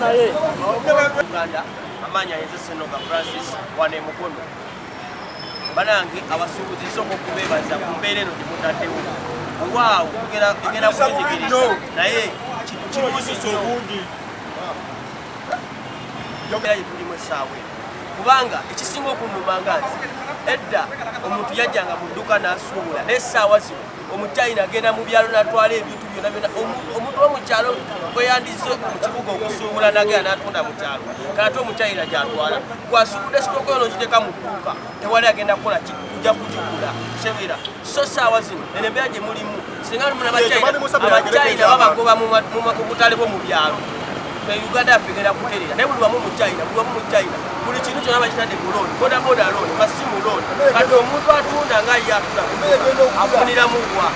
Uganda amaanyi ayenze Senoga Francis wano e Mukono. Banange abasuubuzi nsooka okubeebaza ku mbeera eno gyemutaddewo. Waawo tugenda kutunyigiriza naye kirungi nnyo embeera gye tulimu essaawa eno kubanga ekisinga okunnuma nga nze edda omuntu yajjanga mu dduuka n'asuubula naye essaawa zino Omuchina agenda mu byalo natwala ebintu byona byona. Omuntu wo mukyalo bweyandize mu kibuga okusuubula nagenda natunda mu kyalo, kati omuchina gyatwala gwasuubudde sitoko yo nogiteeka mu dduuka, tewali agenda kukola kujja kugigula sebera. So saawa zino eno embeera gye mulimu, singa abachina babagoba mu butale bwo mu byalo, Uganda yaffe egenda kuterera. Naye buli wamu muchina, buli wamu muchina, buli kintu kyona bakitadde ku looni, bodaboda looni, masimu looni. Kati omuntu atunda nga ye atunda afuniramu wa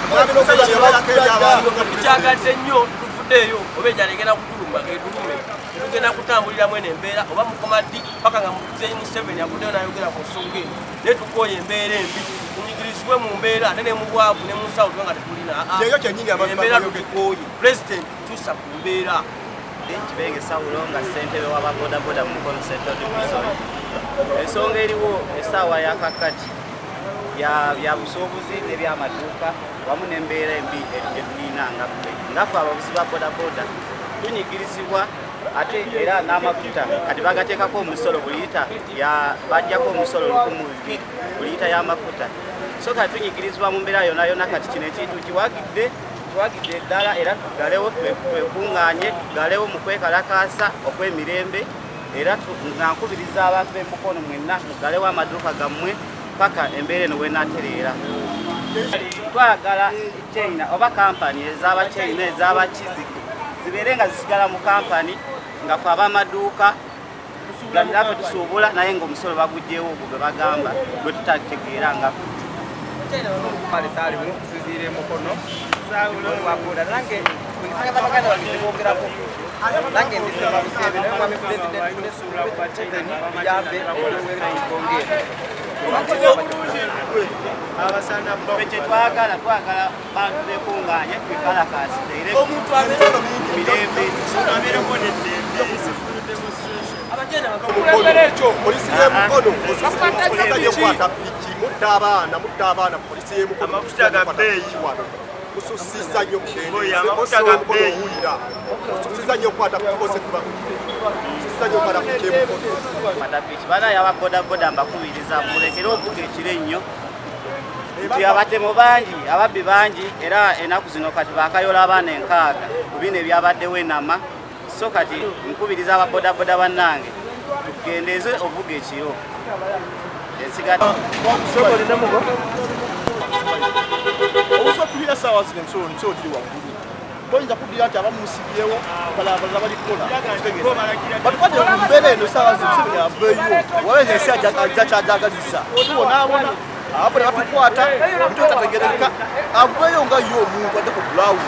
tukyagadde nnyo, tuvuddeeyo oba enjala egenda kutuluma etulume, tetugenda kutambuliramu eno embeera oba mukoma ddi paka nga Muzeeyi Museveni avuddeyo n'ayogera ku nsonga eno. Naye tukooye embeera embi, tunyigirizibwe mu mbeera ate ne mu bwavu ne mu nsawo tube nga tetulina embeera, tukikooye. Pulezidenti, tusa ku mbeera. Kibenge Sawulo nga ssentebe w'ababodaboda mu Mukono Central Division. Ensonga eriwo essaawa ya kakkati ya busuubuzi n'ebyamaduuka wamu n'embeera embi gyetulina nga ffe nga ffe abavuzi ba bodaboda tunyigirizibwa, ate era n'amafuta kati bagateekako omusolo buli lita, bajjako omusolo 1200 buli lita y'amafuta. So kati tunyigirizibwa mu mbeera yonna yonna. Kati kino ekintu kiwagidde, tuwagidde ddala, era tuggalewo, twekuŋŋaanye, tuggalewo mu kwekalakaasa okw'emirembe. Era nga nkubiriza abantu b'emukono mwenna muggalewo amaduuka gammwe paka embeera eno wenatereera. Twagala China oba kampani ez'Abachina, ez'abakizigo zibeere nga zisigala mu kampani, nga fe ab'amaduuka nga naffe tusuubula, naye ng'omusolo bagugyewo ogwo gwe bagamba gwe tutategeera nga Saalimu okusinziira emukono wa boda. Nange nsanga baganda bange tebogerako, nange ndisaba buseebe, naye mwami Pulezidenti Museveni tuyambe okwongera ensonga eno. Ffe kyetwagala, twagala bantu bekuŋŋaanye twekalakaasire omuntu abeere mirembe. Abeereko n'eddembe. Polisi y'emukono okwata piki, mutta abaana, mutta abaana. Polisi y'emukono Amafuta ga bbeeyi. Wano mususiza nnyo. Oyo, amafuta ga bbeeyi. Owulira mususiza nnyo okukwata piki, ose kuba mususiza nnyo okukwata piki emukono. Patapiki banaye ababodaboda mbakubiriza mulekere ovuga ekiro ennyo nti abatemu bangi, ababbi bangi, era ennaku zino kati bakayola abaana 60 ku bino ebyabaddewo enama. So kati nkubiriza ababodaboda bannange tugendeeze ovuga ekiro ensigadde. Obusobola tulina saawa zino emisolo giri waggulu, toyinza kuddira nti abamu musibyewo, abalala bali kukola. Batukwate mu mbeera eno saawa zino Museveni aveeyo wabe ensi ajja kyajagalisa, tubonaabona, ababoda batukwata bitwetategereka. Aveeyo nga ye omuntu adde ku ground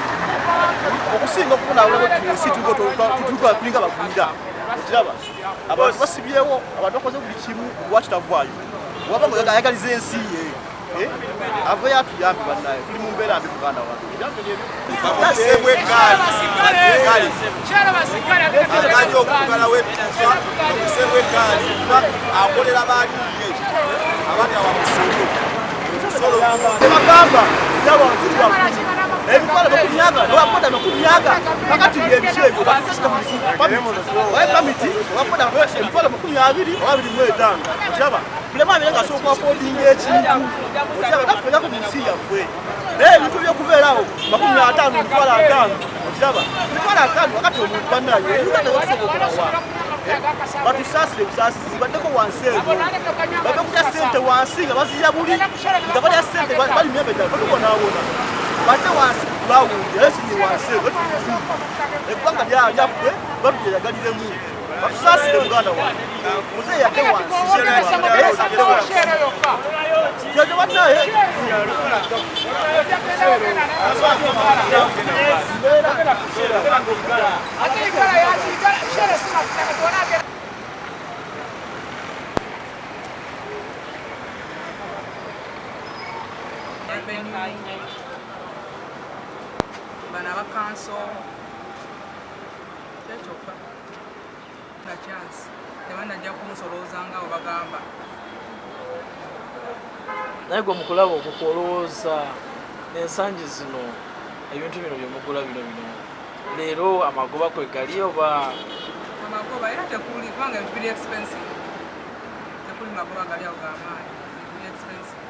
okusinga okubonaabona ensi tulinga bagwira. Okiraba abantu basibyewo, abantu bakoze buli kimu, lwaki tavaayo? Waba nga ayagaliza ensi ye, aveeyo atuyambe. Bannaye, tuli mu mbeera mbi, muganda wange. Bakozesebwa eggaali aganye okuggalawo edduuka, bakozesebwa eggaali kuba akolera baaliye abatawa musolo, omusolo. Tebagamba ziraba ziri waggulu emitwalo 40, nobakoda 40. Kakati byebiki ebyo? Pamiti obakoda emitwalo 20 oba 25. Okiraba bulemu abeere nga asobola okuaffordinga ekintu. Okiraba naffe twejako mu nsi yaffe, naye ebintu ebyokubeerawo 50, 50,000, okiraba 50,000. Wakati omuntu bannaye Uganda yakusobola okulawa, batusaasire busaasizi, baddeko wansi eyo, bave kulya sente wansi nga bazirya buli nga balya sente bali myembe ddala, batubonaabona. Badde wansi ku ground, era kiri wansi eyo eggwanga lyaffe batugyeyagaliremu. Batusaasire muganda wange, muzeeyi yadde wansi, adde wansi kyekyo bannaye. Ate igala yakigala shere simafuta katona. Revenue bano abakanso kyekyokka. Kutta chance tebanajja kunsolooza nga bwe bagamba. Naye gwe mukulaba okwo olowooza n'ensangi zino ebintu bino byemugula bino leero amagoba kwe gali oba? Amagoba era tekuli, kubanga ebintu biri expensive. Tekuli magoba gali awo g'amaanyi, biri expensive.